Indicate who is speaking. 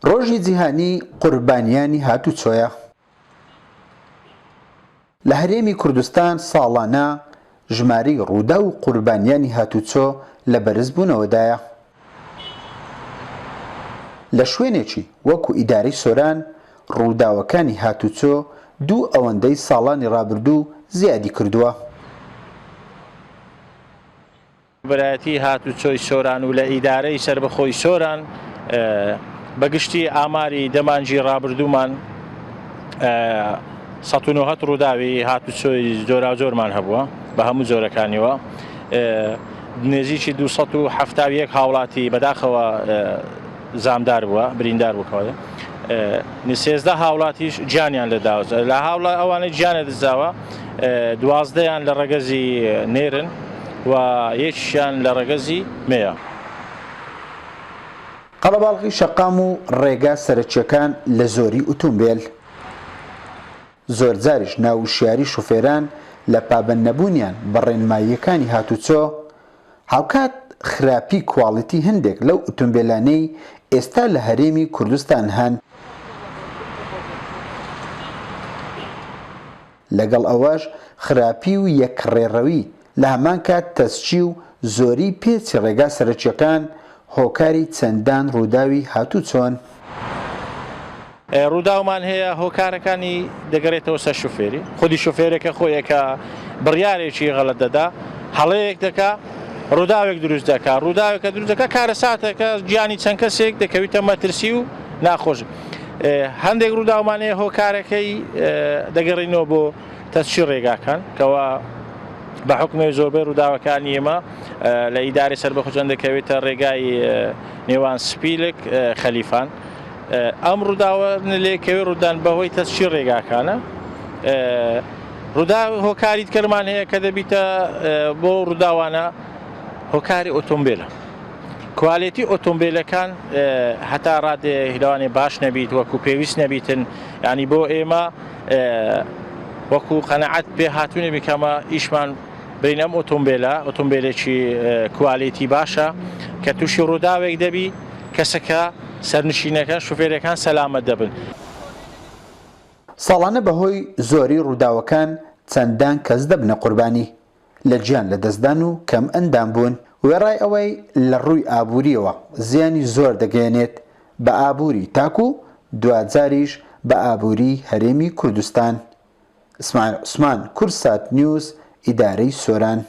Speaker 1: ڕۆژی جیهانی قوربانیانی هاتوچۆیە. لە هەرێمی کوردستان ساڵانە ژمارەی ڕووداو و قوربانیانی هاتوچۆ لە بەرزبوونەوەدایە. لە شوێنێکی وەکو ئیدارەی سۆران ڕووداوەکانی هاتوچۆ دوو ئەوەندەی ساڵانی ڕابردوو زیادی کردووە.
Speaker 2: بەرایەتی هاتوچۆی سۆران و لە ئیدارەی سەربەخۆی سۆران بە گشتی ئاماری دە مانگی ڕابردوومان 190 ڕووداوی هاتوچۆی جۆراوجۆرمان هەبووە بە هەموو جۆرەکانیەوە نزیکی 271 هاوڵاتی بەداخەوە زامدار بووە بریندار بووکەوە سێزدە هاوڵاتیش گیانیان لەداوە لە هاوڵا ئەوانەی گیانە دەستداوە دوازدەیان لە ڕەگەزی نێرن و یەکیشیان لە ڕەگەزی مێیە.
Speaker 1: قەڵەباڵغی شەقام و ڕێگا سەرەکییەکان لە زۆری ئوتومبێل، زۆرجاریش ناوشیاری شوفێران لە پابەندنەبوونیان بە ڕێنماییەکانی هاتوچۆ، هاوکات خراپی کواڵیتی هەندێک لەو ئوتومبێلانەی ئێستا لە هەرێمی کوردستان هەن، لەگەڵ ئەوەش خراپی و یەک ڕێڕەوی، لە هەمان کات تەسکی و زۆری پێچی ڕێگا سەرەکیەکان هۆکاری چەندان ڕووداوی هاتوچۆن.
Speaker 2: ڕووداومان هەیە هۆکارەکانی دەگەرێتەوە سەر شوفێری خودی شوفێرەکە خۆیە کە بڕیارێکی غەلەت دەدا هەڵەیەک دەکا ڕووداوێک دروست دەکا ڕووداوێکە دروست دەکا کارەساتێکە گیانی چەند کەسێک دەکەویتە مەترسی و ناخۆش هەندێک ڕووداومان هەیە هۆکارەکەی دەگەڕینەوە بۆ تەسکی ڕێگاکان کەوا بە حکومێ زۆربەی ڕووداوەکانی ئێمە لە ئیدارەی سەربەخۆ دەکەوێتە ڕێگای نێوان سپیلک خەلیفان ئەم ڕووداوە لێکەوێ ڕوودان بەهۆی تەسکی ڕێگاکانە ڕوودا هۆکاری کەرمان هەیە کە دەبیتە بۆ ڕووداوانە هۆکاری ئۆتۆمبیلە کوالێتی ئۆتۆمبیلەکان هەتا ڕادێ لەوانێ باش نەبیت وەکو پێویست نەبیتن ینی بۆ ئێمە وەکو قەنەعەت پێ هاتوونە بیکەمە ئیشمان برین ئەم ئۆتۆمبیلە ئۆتۆمبیلێکی کوالێتی باشە کە تووشی ڕووداوێک دەبی کەسەکە سەرنشینەکان شوفێرەکان سەلامەت دەبن.
Speaker 1: ساڵانە بەهۆی زۆری ڕووداوەکان چەندان کەس دەبنە قوربانی لە گیان لەدەستدان و کەم ئەندام بوون، وێڕای ئەوەی لە ڕووی ئابوورییەوە زیانی زۆر دەگەیەنێت بە ئابووری تاک و دواجاریش بە ئابووری هەرێمی کوردستان. ئیسماعیل عوسمان، کوردسات نیوز، ئیدارەی سۆران.